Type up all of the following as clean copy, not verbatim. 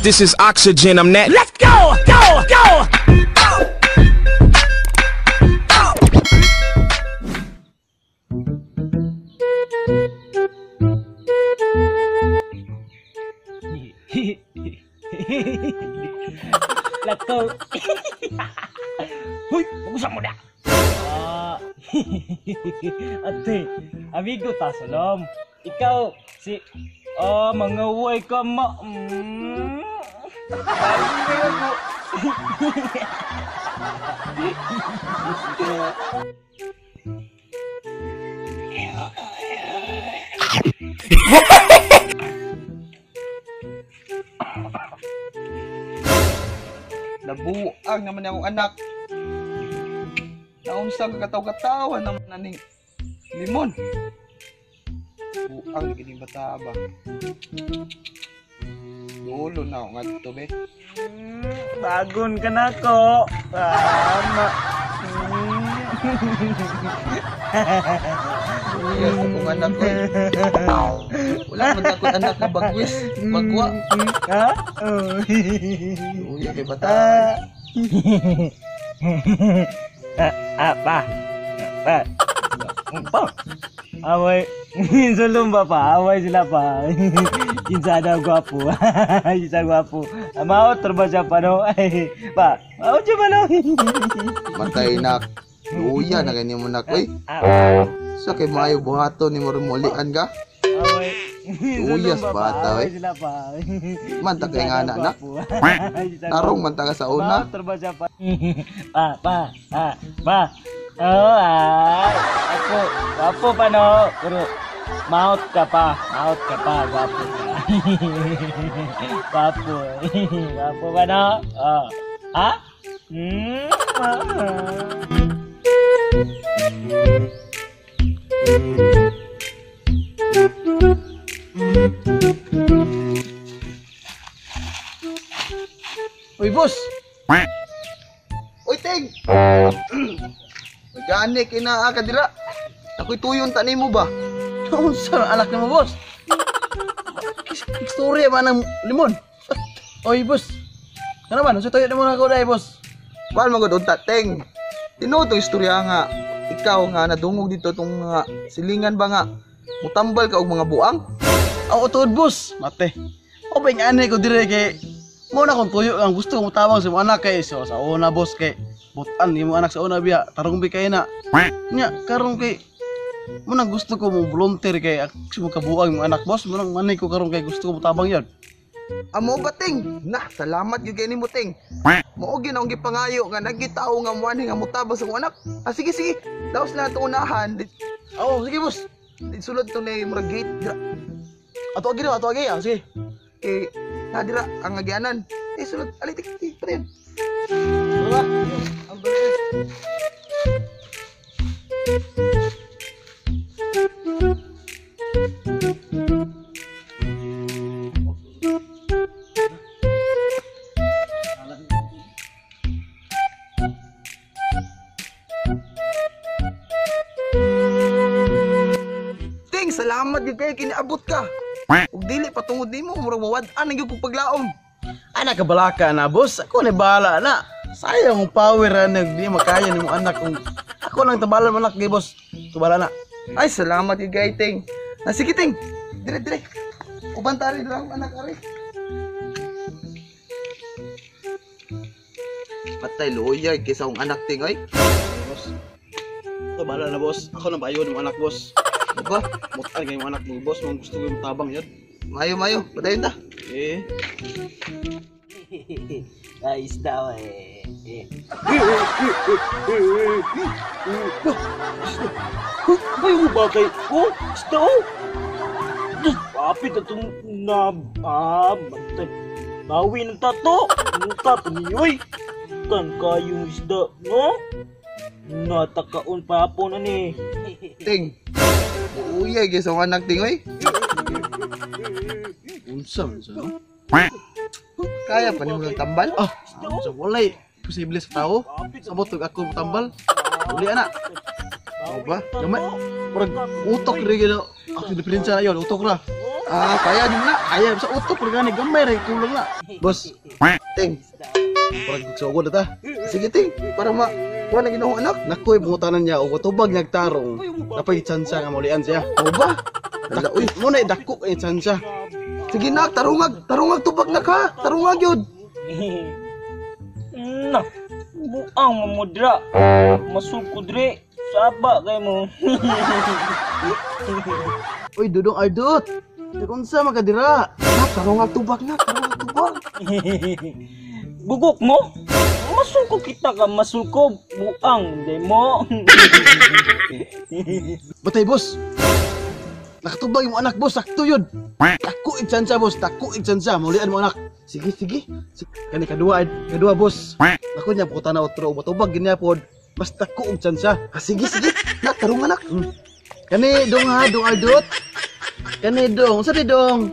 This is oxygen, I'm that. Let's go! Go! Go! Let's go. Huy, magusa mo na. Ah. Ate, amigo ta sulom. Ikaw si oh, mangaway ka ma. Nabuang naman akong anak. Naunsa ka kataw-katawa naman aning limon. Buang kini bata ba. Dulo na ako ngadto be. Bagon ka na ko. Tama. Yes, akong anak ko. Wala man takot anak na bagwis, bagwa. Ha? Uy, kay bata. Ah, pa. Pa. Pa. Away. Sulom ba pa? Away sila pa. Kinsa daw gwapo. Kinsa gwapo. Maot ba siya pa no? Pa. Maot siya pa no? Matay nak. Luya na kay nimo nak oy. Sa kay maayo buhaton nimo mulian ka. Away. Uyas bata oy. Manta kay nga anak nak. Tarong man ta ka sa una. Pa, pa, pa, pa. Oh, ay. Ako, gwapo pa no. Pero maot ka pa, gwapo ka. Gwapo. Gwapo pa no. Oh. Ha? Uy, boss. Uy, Ting. Gani kinaa ka dira. Ako'y tuyon ta nimo ba? Unsa ang anak nimo, boss? Istorya ba ng limon? Oy, boss. Ano man, unsa tuyo nimo nako dai, boss? Kuan man gud unta, Ting. Tinuod tong istorya nga ikaw nga nadungog dito tong mga silingan ba nga mutambal ka og mga buang? Ako tuod, boss. Mate. O ba ani ko dire kay mo na kong tuyo ang gusto ko mutabang sa imong anak kay so sa una, boss, kay butan nimo anak sa una biya tarong bi kay na. Nya karon kay mo nang gusto ko mo volunteer kay ako kabuang imong anak, boss. Mo nang manay ko karon kay gusto ko mutabang yon. Amo ba, Ting? Nah, salamat gyud kay nimo, Ting. Mao gyud akong gipangayo nga nagitaw nga moani nga mutabang sa akong anak. Ah, sige sige. Daos na atong unahan. Oh, sige, boss. Sulod to na murag gate dira. Ato agi, ato agi, ah, sige. Eh, na dira ang agyanan. Eh, sulod ali tik tik pa rin. Ang bilis. Ting, salamat gyud kay kiniabot ka. Ug dili patungod nimo murag mawad-an ang gyud kog paglaom. Ana ka balaka na, boss. Ako ni bahala na. Sayang ang power na di makaya nimo anak kung ako lang tabalan anak kay boss. Tubala na. Ay, salamat gyud kay Ting. Na sige, Ting. Dire dire. Uban ta rin lang anak ari. Patay luyay kaysa akong anak, Ting oy. Boss. Ako bahala na, boss. Ako nang bayo nimo anak, boss. Ba? Mutan kay anak mo, boss. Mong gusto ko yung tabang yun. Mayo mayo, padayon ta. Eh. Ayos daw eh. Ay, ba kay? Oh, isda oh. Kapit atong na bantay. Bawi ng tato. Ang tato niyoy. Kan kayong isda, no? Natakaon pa po na ni. Ting. Uyay kay sa anak, Ting oy. Unsa man sa no? Kaya pa nimo ng tambal? Ah, unsa walay posible sa tao. Sabot og ako tambal. Uli ana. Ano ba? Gamay. Murag utok ri gyud. Ako diferensya na yon, utok ra. Ah, kaya din na. Kaya sa utok pero gani gamay ra kulang na. Boss, Ting. parang sugod na ta. Sige ting, para ma kuha na ginoo anak. Nakoy bungutanan niya og tubag nagtarong. Napay tsansa nga maulian siya. O ba? Ala uy. Mo na dako kay tsansa. Sige nak, tarungag, tarungag tubag na ka. Tarungag yun. Na, buang mamudra. Masukod re. Saba kay mo. Uy, Dudong Ardot. Unsa makadira? Nak, tarungag tubag nak, tarungag tubag. Bugok mo? Masuko kita ka, masuko. Buang, di mo. Batay boss. Nakatubag yung anak boss, sakto yun. Dako ig tsansa boss, dako ig tsansa, maulian mo anak. Sige, sige. Kani kadua, kadua boss. Nako niya po tanaw otro, matubag ginya pod. Mas dako og tsansa. Ah, sige, sige. Nak, tarungan nak. Kani dong ha, dong Ardot. Kani dong, unsa di dong?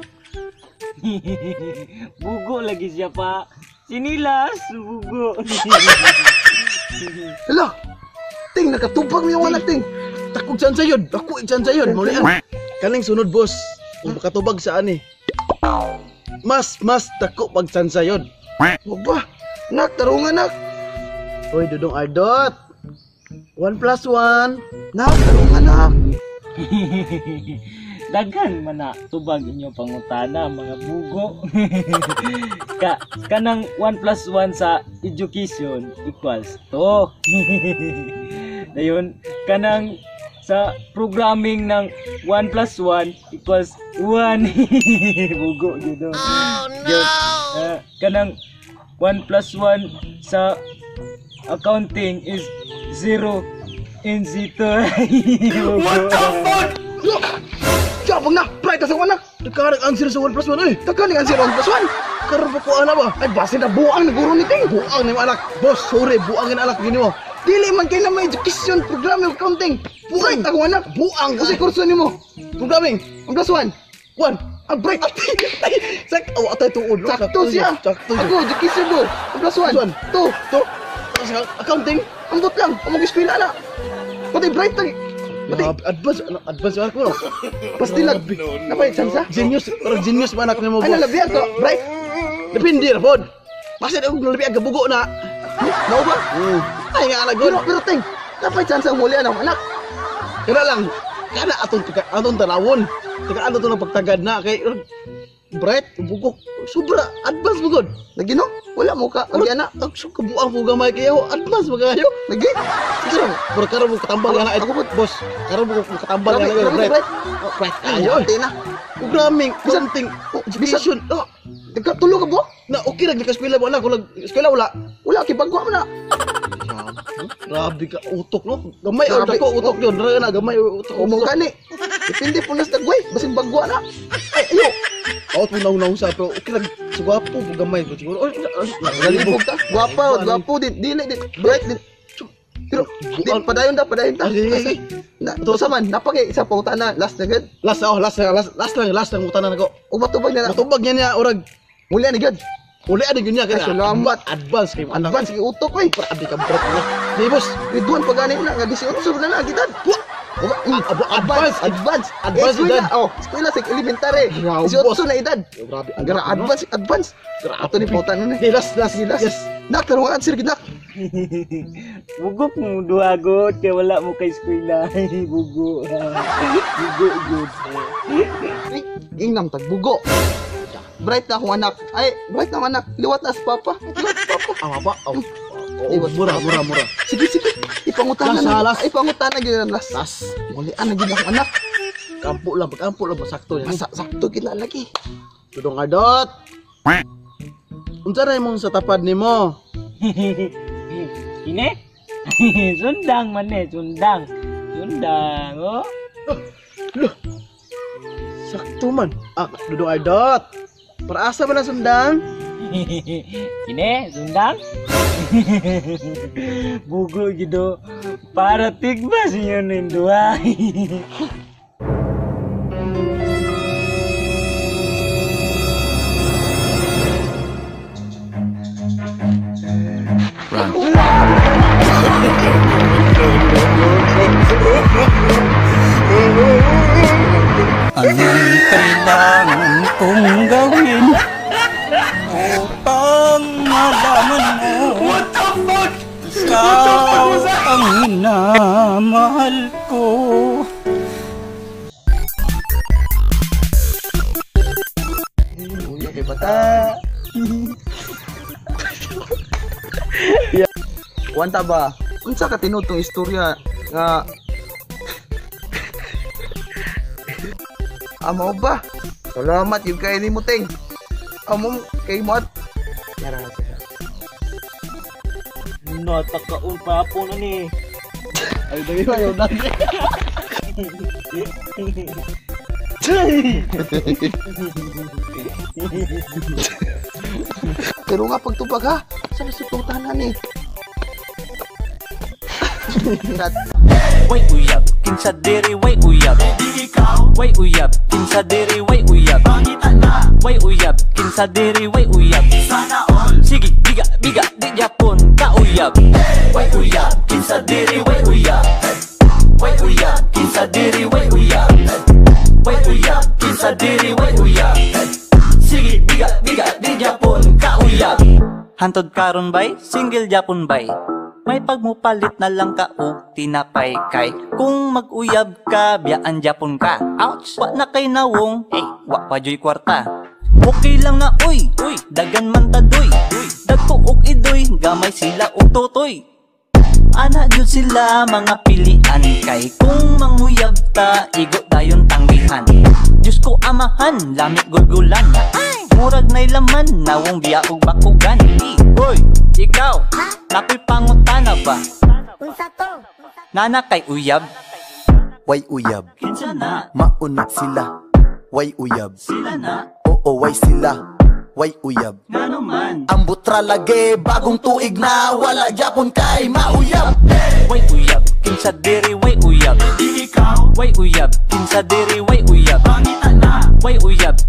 Bugo lagi siya pa. Sinilas, bugo. Hala. Ting, nakatubag mo yung anak, ting. Dako og tsansa yun, dako ig tsansa yun, maulian. Kaning sunod boss, kung makatubag sa ani. Mas dako pag tsansa yun. O ba? Nak, tarungan nak. Hoy, Dudong Ardot. 1 + 1. Nak, tarungan nak. Daghan man na tubag inyo pangutana mga bugo. Kanang 1 + 1 sa education equals 2. Dayon kanang sa programming ng 1 + 1 equals 1. Bugo gyud. Oh no. Kanang 1 + 1 sa accounting is 0 and 0. What the fuck? Look! Jabang na! Bright sa anak! Nagkarang answer sa 1 + 1 eh. Tagal ang answer 1 + 1. Karon pa ko ana ba? Ay, base na buang na guro ni ting. Buang ni anak. Boss, sorry, buang ni anak gini mo. Dili man kay na may education, programming, accounting. Buang ako anak. Buang Kasi kurso nimo. Programming. 1 + 1. 1. Ang bright. Sak aw atay tuod. Sakto siya. Sakto. Ako, education do. 1 + 1. 2. 2. Accounting. Ambot lang. Among eskwela na. Pati bright tag. Pati advance, advance anak mo. Pastilag. Napay chance. Genius, parang genius ba anak nimo? Ay, nalabihan ko. Bright. Depende ra pod. Basta og nalabihan ka bugo na. Nao ba? Ay nga anak Pero ting, napay chance ang huli ang anak. Kana lang. Kana atong tanawon. Taka ano to ng pagtagad na kay bright bugok sobra advance bugod. Lagi no? Wala mo ka. Lagi ana. Ang kabuang po gamay kayo, advance magayo. Lagi. Sige, pero karon mo katambal na Ako po, boss. Karon mo katambal na bright. Bright kayo. Ay, na. Programming, something, education. Oh, nagkatulo ka bo? Na okay ra ka eskwela mo anak, wala eskwela wala. Wala kay bagwa mo na. Grabe ka utok no. Gamay or dako utok yun. Dara na gamay utok. O mo gani. Depende po na sa tagway, basin bagwa na. Ay ayo. Out mo nauna sa pero okay lang gwapo po gamay ko siguro. Oy, galibog ta. Gwapo, gwapo din dili din bright din. Pero di padayon ta, padayon ta. Na to sa man napagay isa pangutana last na gud. Last oh, last last lang utana nako. O matubag na. Matubag niya niya orag muli ni gud. Uli ani gyud niya kay salamat. Advance kay anak. Advance kay utok oy. Grabe ka bright na. Di boss, grade 1 pa gani na nga 18 na na gitad. Advance, advance, advance edad. Oh, eskwela sa elementary. 18 na edad. Grabe, advance, advance. Ato ni pautan nun eh. Last, last, yes. Nak, tarong answer gid nak. Bugok mo duhagot kay wala mo kay eskwela. Bugo. Bugo gud. Ingnam tag bugo. Bright na akong anak. Ay, bright na akong anak. Liwat na sa papa. Liwat sa papa. Ah, papa. Oh. Mura, mura, mura. Sige, sige. Ipangutana na. Ipangutana gyud na last. Last. Muli ana gyud akong anak. Kampo lang, kampo lang masakto yan. Sakto gyud na lagi. Dudong Ardot. Unsa ra imong sa tapad nimo? Kine? Sundang man eh, sundang. Sundang, oh. Loh. Sakto man. Ah, Dudong Ardot. Para asa ba na sundang? Kine, sundang? Bugo gitu. Para tigba sinyo ning duha. Run. Anong kailangan? Ikaw ang minamahal ko. Uya kay bata. Wanta ba? Unsa ka tinutong istorya nga Amo ba? Salamat yung kay nimo ting. Amo kay mo at Yara siya. Natakaon pa po na ni. Ay, dagi ba yun? Pero nga pagtubag ha, sa nasiputanan ni. Rat. Way uyab, kinsa diri way uyab. Way uyab, kinsa diri way uyab. Way uyab, kinsa diri way uyab. Sige, biga, biga, di Japon ka uyab. Way uyab, kinsa diri way uyab. Way uyab, kinsa diri way uyab. Way uyab, kinsa diri way uyab. Sige, biga, biga, di Japon ka uyab. Hantod karon bay, single Japon bay. May pagmupalit na lang ka og tinapay kay kung mag-uyab ka, biyaan Japon ka. Ouch! Wa na kay nawong, eh, wa pa joy kwarta. Okay lang na uy, uy, dagan man tadoy, uy, dagko og idoy, gamay sila og totoy. Ana jud sila mga pilian kay kung manguyab ta, igo dayon tanggihan. Diyos ko amahan, lami gulgulan. Murag nay laman, nawong biya og bakugan. Hoy, ikaw, nakoy pangutana ba? Nana kay uyab? Way uyab, Kinsa na? maunat sila. Way uyab, Sila na? oo way sila. Way uyab. Ngano man? Ang butra lagi, bagong tuig na, wala Japon kay mauyab. Way uyab, kinsa diri way uyab. Way uyab, kinsa diri way uyab. Way uyab.